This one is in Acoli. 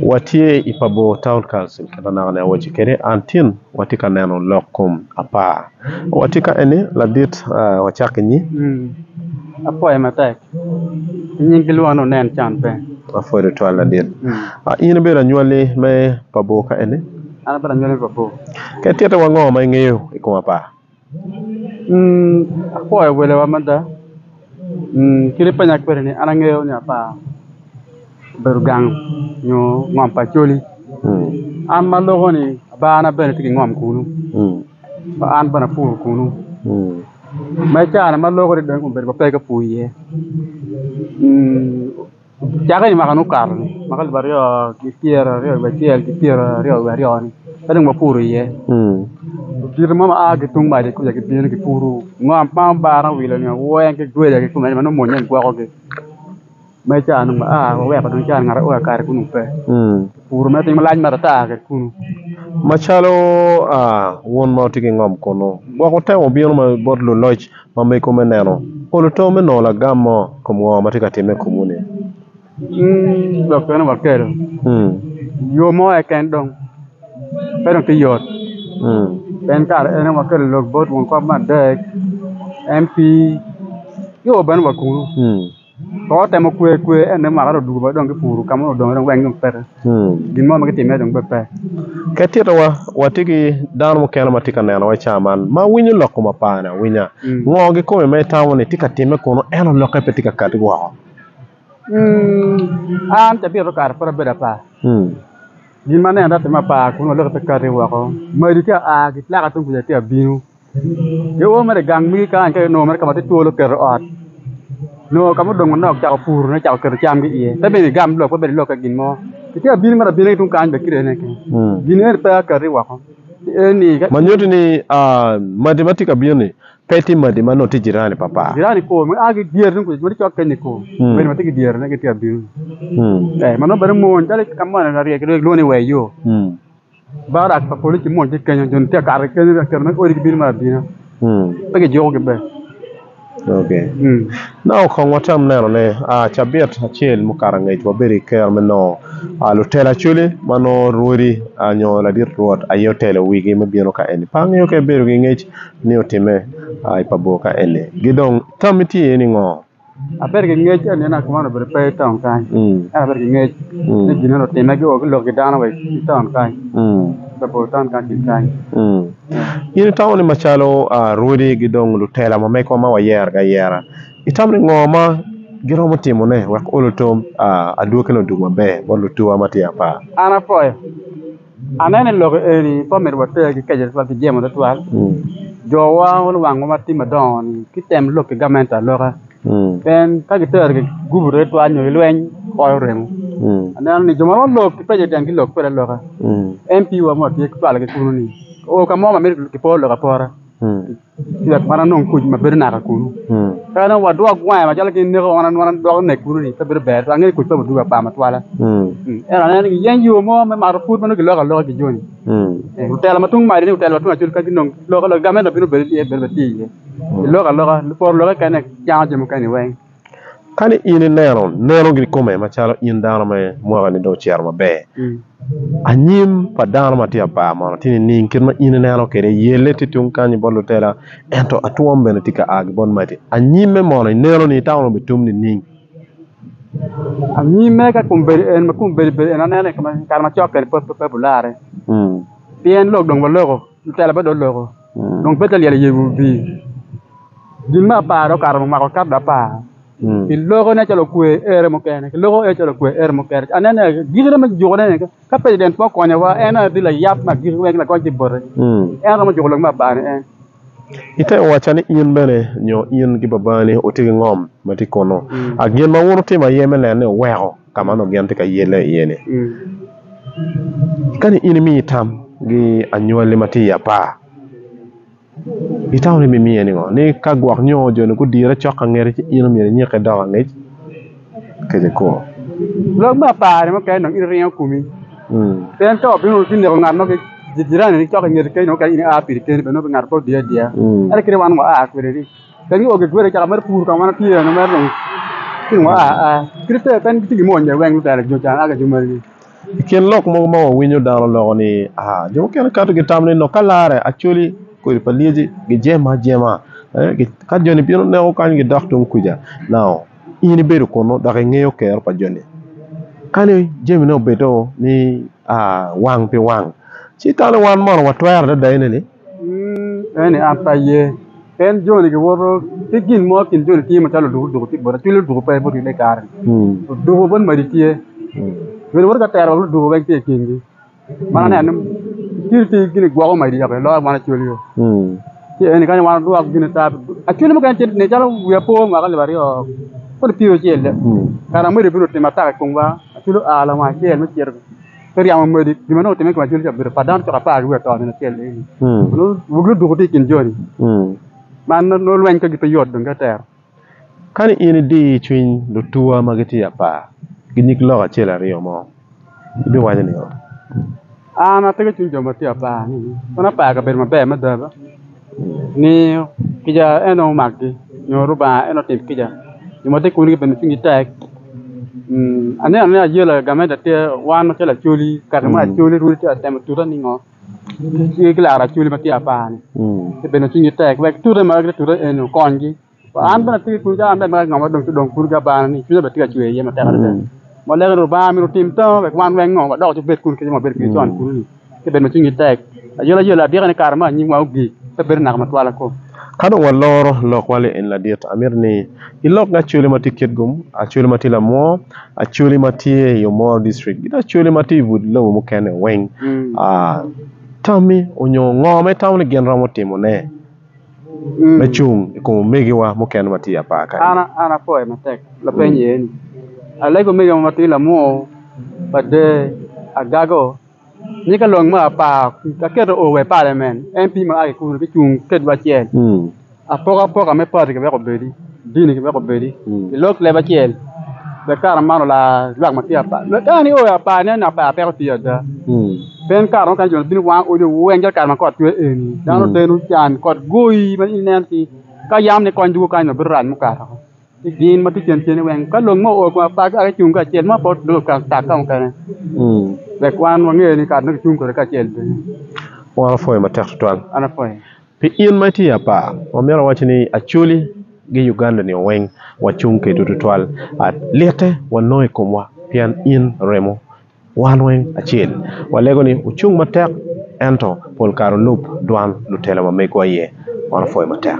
Watye i pa bor Town Council kit ma naka ni awaci kwede an tin watye ka neno lok kom apar watye ka eni ladit wacak ki nyi. Apwoyo matek ki nying gilwonga ni Onen Can Pe. Apwoyo tutwal ladit. In ibedo anywali me pa bor ka eni? An abedo anywali me pa bor. Ka ititte wa ngo ma ingeyo i kom apar? Apwoyo welewa mada kit ipenya kwede ni an angeyo ni apar obedo gang nyo ngom pa Acholi an ma aloko ni abana bene tye ki ngom kunu wa an bene apuro kunu ma i caa ni ma aloko ni dong obedo ma pe ki pur iye. Cake i mwaka mukato-ni, mwaka alip aryo ki pyeraryo wiye acel ki pyeraryo wiye aryo-ni pe dong wapuro iye. Ludito mo ma a ki tung mac kuca gibino gipuro ngom ma obara owilo-ni weng ki gweda kikome ma nongo mony aye gwokogi ma i caa-ni dong waa waweko dong i caa-ni ngat aoyo kare kunu pe. Puro mere piny malac mere ata kwede kunu. Macalo wun ma wutye ki ngom kunu, gwok wutemo bino bot luloc ma mego me neno olo to me nongo lagam mo i kom ngo ma tye ka timme i komwu-ni. Lok meno wakelo yo mo keken dong pe dong tye yot pien kare eni wakelo lok bot won kom me adek, MP ki o bene wa kunu. Kong otemo kwe kwe ento me mwaka dong odwogo dong gipuro ka ma onongo odong weng dong peke gin mo ma gitime dong bene pe. Ka ititowa, watye ki dano mukene ma tye ka nenowa i cawa man ma winyo lok kom apar-ni awinya. Ngo kikome ma itamo ni tye ka timme kunu ento lokke pe tye ka kati woko? An cabit okato pud abedo apar. Gin ma aneno tye apar kunu lokke pe kati woko. Madi tye a gilaka tung kuca tye abino. Gio mere i gang migi kany ka ginongo mere ka ma tye twolo keto ot nongo ka ma odong manok cako purone cako keto camgi iye pe myero igam lok pe myero ilokke gin mo itye ka bino mere abina ki tung kany bene kite ene keken gin eni pe akati woko eni Ma nyuto ni madi ma tye ka bino-ni pe tye madi ma nongo tye jirani pa par. Jirani kor ma a ki dyere tung kuca ma tye cok kenyo kor obedo ma tye ki dyerene gitye ka bino ma nongo bene mony calo ka moni aryek kilwongo ni wer yo. Barak pa polic ki mony tye kenyo, jo-ni tye ka kato ki kenyo ka keto me odi gibino me abina pe kijukogi be. Now kong watem neno ni cabit acel mukato angec wabedo ki kero me nongo lutela Acholi ma nongo rwodi nyo ladit rwot aye otelo wigi me bino ka eni. Pe angeyo ka ibedo ki ngec ni otimme i pa bor ka eni. Gi dong tammi tye iye ni ngo? Abedo ki ngec eni ento man obedo pe i taun kany ento abedo ki ngec ni gin eni otimme gio gilok ki dano wa i taun kany labongo taun kany kin kany. In itamo ni macalo rwodi ki dong lutela ma megwa ma wayerogi ayera itamo ni ngo ma giromo timone wek olo tom adwogine odug maber bot lutuwa ma tye apar? An apwoyo Aneno i lok eni pe omyero water ki keco tutwal ki jemo tutwal jowa luwangwa ma tye madongo ni gitem lok ki gamente aloka pien ka gitero ki gubu tutwal nyo gilweny oyo remo aneno ni jo ma romo lok ki preciden gilok kwede aloka MP wa mo tye cwalo ki kunu ni oo ka mo ma myero kipor lok apora. Wek wan wanong kuc ma bedo naka kunu. Ka dong wadwok wange macalo gin neko wan wan dwoko nek kunu ni pe bedo ber. Angeyo ni kuc pe obidwogo apar matwala. Ento aneno ni giyeny yo mo me mato pud ma nongo giloko aloka ki joni. Lutela ma tung malo ni lutela ma tung acel ka ginong loko aloka gamente ma bino bedo iye bedo bene tye iye. Giloko aloka poro lokke kene cango jami mukene weng. Ka ni in ineno neno kikome macalo in dano me mwakani dong ocito maber, anyim pa dano ma tye apar mono tye nining kit ma in ineno kwede yelle tye tung kany bot lutela ento atwom bene tye ka a ki bot maci anyimme mono ineno ni itamo ni obitum nining? Anyimme ka kombeddi en ma kombeddi bedo en aneno i kare macok kede pe bulare pien lok dong waloko lutela bene dong oloko dong pe tye lyel i yebo obir. Gin me apar okato omako kato apar kiloko nen calo okwe ere mukene kiloko nen calo okwe ere mukene aneno ni agikine me jukone ni ka preciden pe okonyowa en aye tye layab me agikki weng lagony tye bote en romo juko lok me apar ni en. Ite owacca ni in bene nyo in ki babani wutye ki ngom ma tye kunnu. Gin ma wun wutimo aye me neno ni wuweko ka ma onongo gin tye ka yelle iye-ni. Ka ni in imiyi tam ki anywalli ma tye i apar, Itamo ni ibimiye ningo? Ni ka gwok nyo jo-ni gudire cok ka ngeti ci in omyero inyikke idok angec kece kwo. Lok me apar-ri mukene dong in iringo komi pien ka obino ci neko ngat mo ki jirani ni cok i ngeti kenyo ka in ia piri keni bene nongo ngat pe odiye adiya ento kit ma wan waa kwede ni pe gio gigwele caka mere pur ka ma wan watye mere dong ci dong waa aa kit pe en gitye ki mony bene weng lutela jo ca aa ki jo magi. I kin lok mogo ma wawinyo dano loko ni aa jo mukene kato gitamo ni ka larre Acholi kodi pa lyeci gijemo ajema ka joni bino neko kany gidok tung kuca now in ibedo kunu dok ingeyo kero pa joni kani jamine obedo ni wang pi wang ci itamo ni wan mono watwero adada eni-ni? Eni an pe aye pien joni giwoto ki gin mo kin joni tye macalo oduku tye bota cwiny oduku pe botgi i kare-ni oduku bot madi tye joni woto ka tero oduku weng tye i kingi ma aneno ni tye gin gwoko madi dok loyo wan acholi-o ci eni kany wan odwok gin ata acholi mukene tye nen calo wiya po mwaka alip aryo kodi pyeraucel kare ma madi obino otimo atak i komwa acholi oa lawang acel me cito Pe ryamo modi, gin ma nongo otimme i kom Acholi ca obedo pa dano cok apar ki wiye oto nino acel eni. Nongo wigi luduku tye i kin joni ma nongo lweny kwedgi pe yot dong ka tero. Ka ni in idi cwiny lutuwa ma gitye i apar ki nyig lok acel aryo mo, ibiwaco ningo? An atego cwiny jo ma tye i apar ni, kono apar kabedo maber mada ba, ni kica en aye omakgi nyo Rubanga en otim kica. Jo ma tye kunu gibed ma cwinygi tek. Aneno ni ayela gamente tye wan macalo acholi kare mo acholi rwodi tye ka temo tute ningo ki laro acholi ma tye apar-ni ci bene cwingi tek wek tute ma gitute eni okonygi an bene atye ki an bene ngo ma dong odong kunu ki abana ni cwinya bene tye ka cwer iye matek adada ma lego ni Lubanga myero otim tango wek wan weng ngo wadok ci wabed kunu kit ma wabedo kwede con kunu-ni. Ci bed ma cwinyi tek. Ayela yela adyeka ni kare me anyim wa ogik pe bedo naka matwal akom. Ka dong waloro lokwa li en ladit, amito ni ilok ki Acholi ma tye Kitgum, Acholi ma tye Lamwor, Acholi ma tye i Omoro District ki dong Acholi ma tye i but lobo mukene weng. Tammi onyo ngo ma itamo ni gin romo timone me cung i kom omegiwa mukene ma tye i apar kany? An apwoyo matek lapeny eni. Alego omegiwa ma tye i Lamwor, Pader, Agago, Ni ka long me apar aketo o wa i parliament, MP ma a ki kunu gicung kedwa acel, apokapoka me party kiweko obedi, dini kiweko obedi, kilok leb acel wek kare man olar lwak ma tye apar. Ka en o i apar nen ni apar peko tye ada pien kare mukene jo bino wango odi weng calo kare ma kot cwer eni dano deno can kot goyi ma in ineno ci ka yam ni kony dwogo kany bedo rac mukato. Ci gin ma tye cen cen-ni weng, ka long mo oo i kom apar gua gicung kacel, ma pe odong ka tak ka mukene, wek wan wange ni kare nongo gicung kwede kacel bene. Wan wapwoyo matek tutwal. An apwoyo. Pi in ma itye i apar, wamito wawaci ni Acholi ki Uganda ni weng wacung kedwu tutwal. Lite wanongo i komwa pien in remo Wan weng acel walego ni wucung matek ento pol kare wulub dwan lutela ma megwa iye. Wan wapwoyo matek.